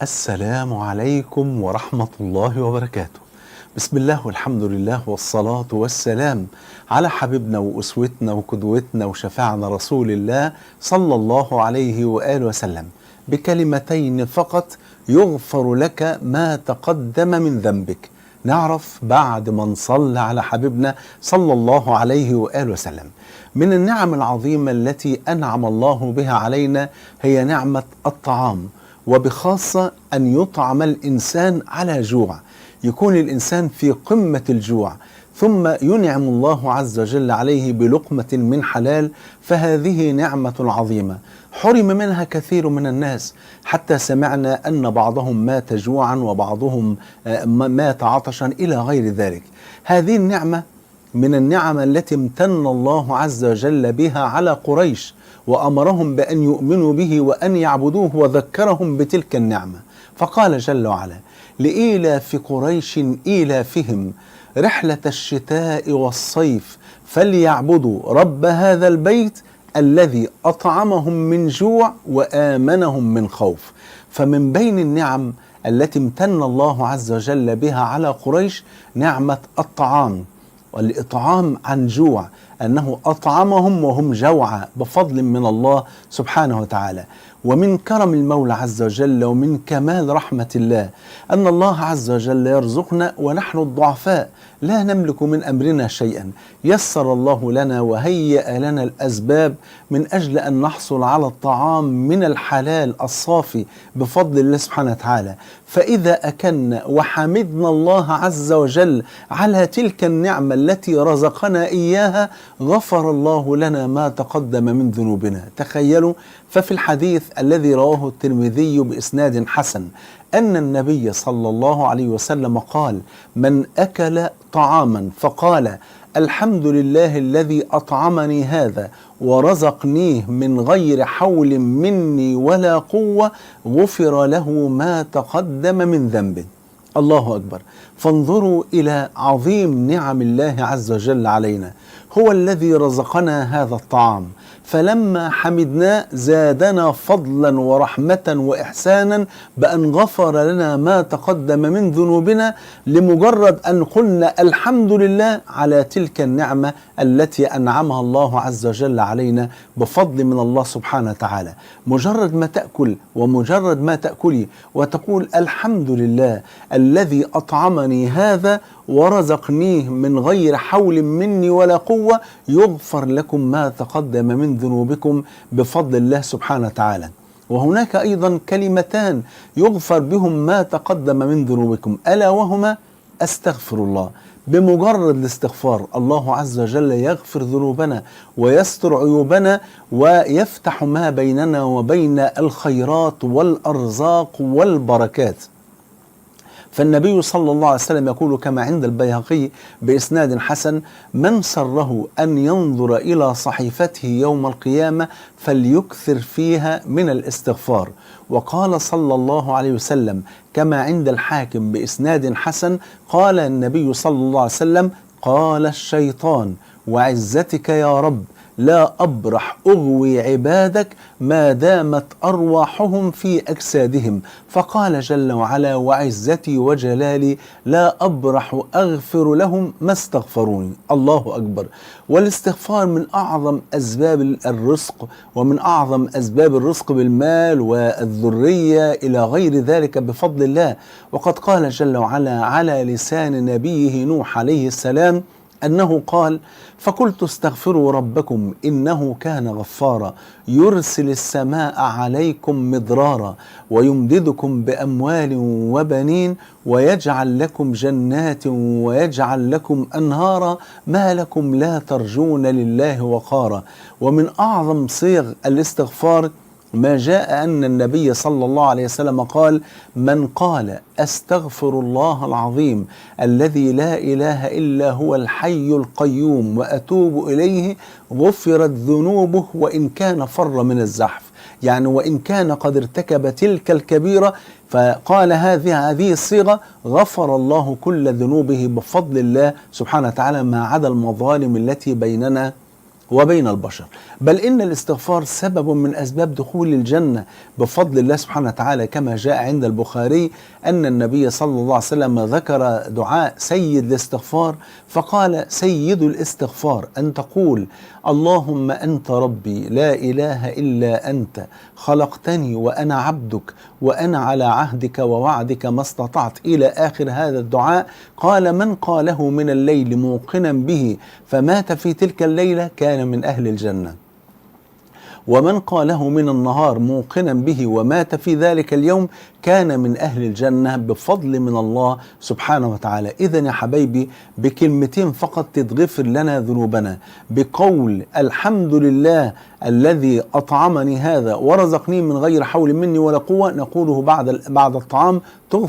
السلام عليكم ورحمة الله وبركاته. بسم الله والحمد لله والصلاة والسلام على حبيبنا وأسوتنا وقدوتنا وشفاعنا رسول الله صلى الله عليه وآله وسلم. بكلمتين فقط يغفر لك ما تقدم من ذنبك. نعرف بعد ما نصلي على حبيبنا صلى الله عليه وآله وسلم، من النعم العظيمة التي أنعم الله بها علينا هي نعمة الطعام، وبخاصة أن يطعم الإنسان على جوع، يكون الإنسان في قمة الجوع ثم ينعم الله عز وجل عليه بلقمة من حلال، فهذه نعمة عظيمة حرم منها كثير من الناس، حتى سمعنا أن بعضهم مات جوعا وبعضهم مات عطشا إلى غير ذلك. هذه النعمة من النعم التي امتن الله عز وجل بها على قريش، وأمرهم بأن يؤمنوا به وأن يعبدوه، وذكرهم بتلك النعمة فقال جل وعلا: لإيلاف قريش إيلافهم رحلة الشتاء والصيف فليعبدوا رب هذا البيت الذي أطعمهم من جوع وآمنهم من خوف. فمن بين النعم التي امتن الله عز وجل بها على قريش نعمة الطعام والإطعام عن جوع، أنه أطعمهم وهم جوعى بفضل من الله سبحانه وتعالى. ومن كرم المولى عز وجل ومن كمال رحمة الله أن الله عز وجل يرزقنا ونحن الضعفاء لا نملك من أمرنا شيئا، يسر الله لنا وهيأ لنا الأسباب من أجل أن نحصل على الطعام من الحلال الصافي بفضل الله سبحانه وتعالى. فإذا أكلنا وحمدنا الله عز وجل على تلك النعمة التي رزقنا إياها غفر الله لنا ما تقدم من ذنوبنا. تخيلوا، ففي الحديث الذي رواه الترمذي بإسناد حسن أن النبي صلى الله عليه وسلم قال: من أكل طعاما فقال الحمد لله الذي أطعمني هذا ورزقنيه من غير حول مني ولا قوة غفر له ما تقدم من ذنبه. الله أكبر. فانظروا إلى عظيم نعم الله عز وجل علينا، هو الذي رزقنا هذا الطعام، فلما حمدناه زادنا فضلا ورحمة وإحسانا بأن غفر لنا ما تقدم من ذنوبنا، لمجرد أن قلنا الحمد لله على تلك النعمة التي أنعمها الله عز وجل علينا بفضل من الله سبحانه وتعالى. مجرد ما تأكل ومجرد ما تأكلي وتقول الحمد لله الذي أطعمني هذا ورزقنيه من غير حول مني ولا قوة يغفر لكم ما تقدم من ذنوبكم بفضل الله سبحانه وتعالى. وهناك أيضا كلمتان يغفر بهم ما تقدم من ذنوبكم، ألا وهما أستغفر الله. بمجرد الاستغفار الله عز وجل يغفر ذنوبنا ويستر عيوبنا ويفتح ما بيننا وبين الخيرات والأرزاق والبركات. فالنبي صلى الله عليه وسلم يقول كما عند البيهقي بإسناد حسن: من سره أن ينظر إلى صحيفته يوم القيامة فليكثر فيها من الاستغفار. وقال صلى الله عليه وسلم كما عند الحاكم بإسناد حسن قال النبي صلى الله عليه وسلم: قال الشيطان وعزتك يا رب لا أبرح أغوي عبادك ما دامت أرواحهم في أجسادهم. فقال جل وعلا: وعزتي وجلالي لا أبرح أغفر لهم ما استغفروني. الله أكبر. والاستغفار من أعظم أسباب الرزق ومن أعظم أسباب الرزق بالمال والذرية إلى غير ذلك بفضل الله. وقد قال جل وعلا على لسان نبيه نوح عليه السلام أنه قال: فقلت استغفروا ربكم إنه كان غفارا يرسل السماء عليكم مدرارا ويمددكم بأموال وبنين ويجعل لكم جنات ويجعل لكم أنهارا ما لكم لا ترجون لله وقارا. ومن أعظم صيغ الاستغفار ما جاء أن النبي صلى الله عليه وسلم قال: من قال أستغفر الله العظيم الذي لا إله إلا هو الحي القيوم وأتوب إليه غفرت ذنوبه وإن كان فر من الزحف. يعني وإن كان قد ارتكب تلك الكبيرة فقال هذه الصيغة غفر الله كل ذنوبه بفضل الله سبحانه وتعالى ما عدا المظالم التي بيننا وبين البشر، بل إن الاستغفار سبب من أسباب دخول الجنة بفضل الله سبحانه وتعالى، كما جاء عند البخاري أن النبي صلى الله عليه وسلم ذكر دعاء سيد الاستغفار فقال: سيد الاستغفار أن تقول: اللهم أنت ربي لا إله إلا أنت، خلقتني وأنا عبدك، وأنا على عهدك ووعدك ما استطعت، إلى آخر هذا الدعاء. قال: من قاله من الليل موقنا به فمات في تلك الليلة كان من أهل الجنة، ومن قاله من النهار موقنا به ومات في ذلك اليوم كان من أهل الجنة بفضل من الله سبحانه وتعالى. إذن يا حبايبي، بكلمتين فقط تتغفر لنا ذنوبنا، بقول الحمد لله الذي أطعمني هذا ورزقني من غير حول مني ولا قوة، نقوله بعد الطعام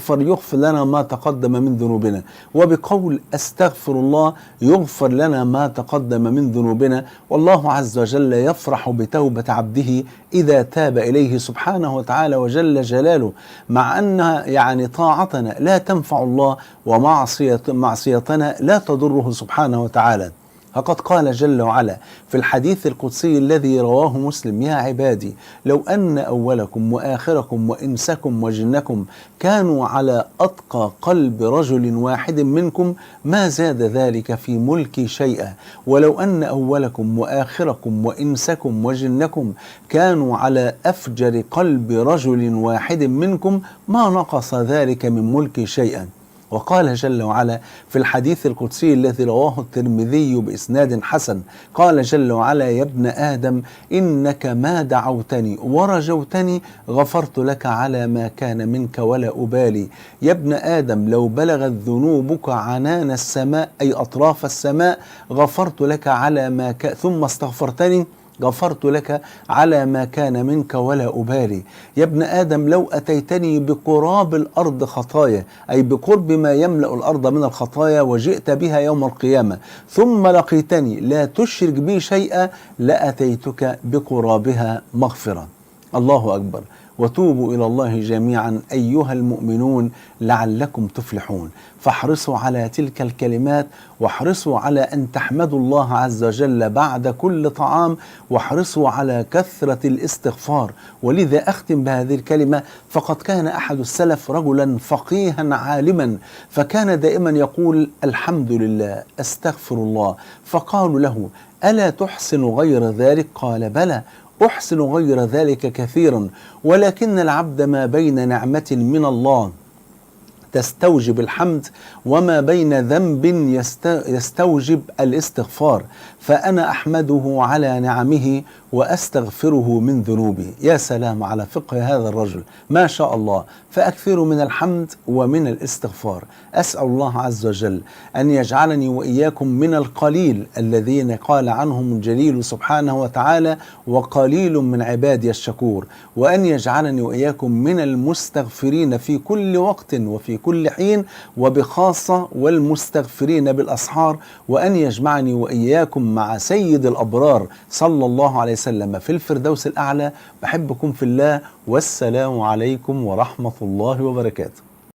يغفر لنا ما تقدم من ذنوبنا، وبقول أستغفر الله يغفر لنا ما تقدم من ذنوبنا. والله عز وجل يفرح بتوبة عبده إذا تاب إليه سبحانه وتعالى وجل جلاله، مع أن طاعتنا لا تنفع الله ومعصيتنا لا تضره سبحانه وتعالى. فقد قال جل وعلا في الحديث القدسي الذي رواه مسلم: يا عبادي لو أن أولكم وآخركم وإنسكم وجنكم كانوا على أتقى قلب رجل واحد منكم ما زاد ذلك في ملكي شيئا، ولو أن أولكم وآخركم وإنسكم وجنكم كانوا على أفجر قلب رجل واحد منكم ما نقص ذلك من ملكي شيئا. وقال جل وعلا في الحديث القدسي الذي رواه الترمذي بإسناد حسن: قال جل وعلا: يا ابن آدم إنك ما دعوتني ورجوتني غفرت لك على ما كان منك ولا أبالي. يا ابن آدم لو بلغت ذنوبك عنان السماء أي أطراف السماء غفرت لك على ما ثم استغفرتني غفرت لك على ما كان منك ولا أبالي. يا ابن آدم لو أتيتني بقراب الأرض خطايا أي بقرب ما يملأ الأرض من الخطايا وجئت بها يوم القيامة ثم لقيتني لا تشرك بي شيئا لأتيتك بقرابها مغفرة. الله أكبر. وتوبوا إلى الله جميعا أيها المؤمنون لعلكم تفلحون. فاحرصوا على تلك الكلمات، واحرصوا على أن تحمدوا الله عز وجل بعد كل طعام، واحرصوا على كثرة الاستغفار. ولذا أختم بهذه الكلمة: فقد كان أحد السلف رجلا فقيها عالما، فكان دائما يقول: الحمد لله، أستغفر الله. فقالوا له: ألا تحسن غير ذلك؟ قال: بلى، أحسن غير ذلك كثيرا، ولكن العبد ما بين نعمة من الله تستوجب الحمد وما بين ذنب يستوجب الاستغفار، فأنا أحمده على نعمه وأستغفره من ذنوبي. يا سلام على فقه هذا الرجل، ما شاء الله. فأكثروا من الحمد ومن الاستغفار. أسأل الله عز وجل أن يجعلني وإياكم من القليل الذين قال عنهم الجليل سبحانه وتعالى: وقليل من عبادي الشكور، وأن يجعلني وإياكم من المستغفرين في كل وقت وفي كل حين، وبخاصة والمستغفرين بالأسحار، وأن يجمعني وإياكم مع سيد الأبرار صلى الله عليه وسلم في الفردوس الأعلى. بحبكم في الله، والسلام عليكم ورحمة الله وبركاته.